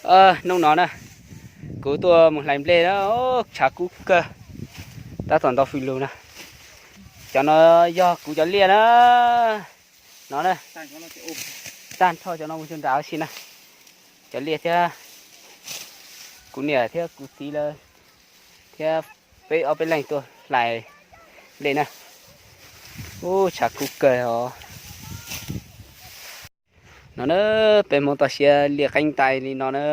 Hnub no na, kuv tuaj mus hlais nplej na, tshav kub kawg, tab tom nto fws lug na. Cov no yog kuv cov liaj na. No na, tag nrho cov no mus rau nram ua si na. Cov liaj thiab, kuv niam thiab kuv txiv lawv thiab peb ob peb leeg tuaj hlais nplej na. Ub, tshav kub kawg os. No na, peb Hmoob toj siab liaj qeeb ntais li no na.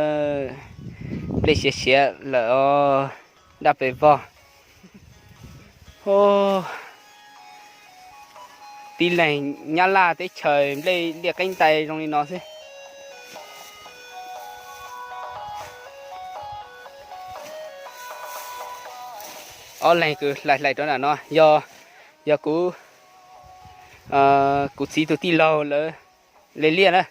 Nplej siav siav lawm os, daj pes vog. Tib leeg Nyab Laj teb chaws nplej liaj qeeb ntais zoo li no xwb. Ob leeg kws hlais hlais rau nram no yog, yog kuv, kuv txiv tus tij laug lawv li liaj na.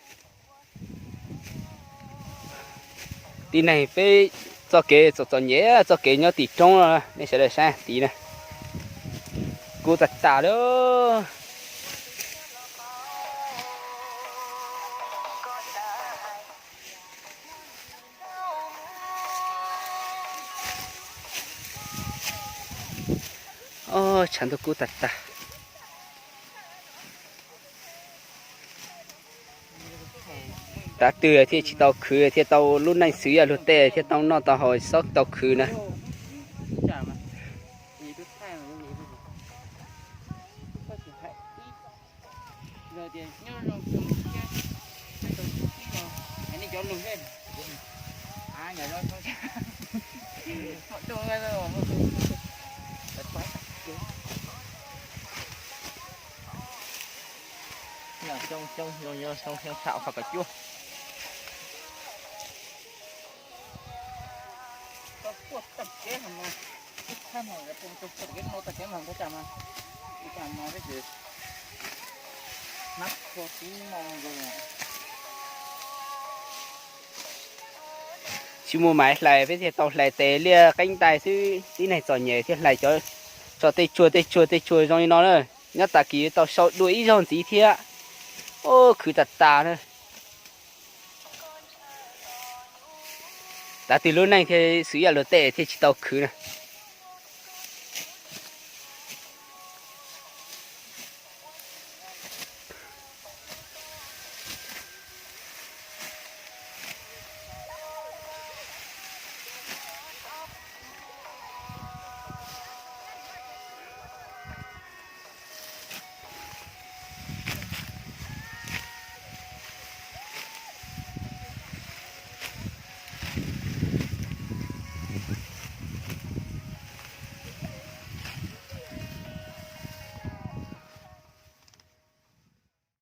Tib neeg peb txoj kev txom txom nyem, txoj kev nyob tim roob no, nej sawv daws saib tid na. Kub tag tas li. Tshav ntuj kub tag tag. Tav twg thiaj tsis tau khwv, thiaj tau lub neej xwv yam luag tej, thiaj tau noj tau haus, xob tau khwv na. Xyoo, xyoo, xyoo, xyoo, xyoo tshaum qhov kaum cuaj. Tsis muaj maiv hlais, peb thiaj tau hlais tes liaj qeeb ntais xwb. Tib neeg txom nyem thiaj hlais cov, tso tej tsuag tej tsuag tej tsuag zoo li no na. Nyob tag kis tau sau dua ib zaug ntxiv thiab. Ub, khwv tas tas na. Tav twg lub neej thiaj xwv yam luag tej thiaj tsis tau khwv na.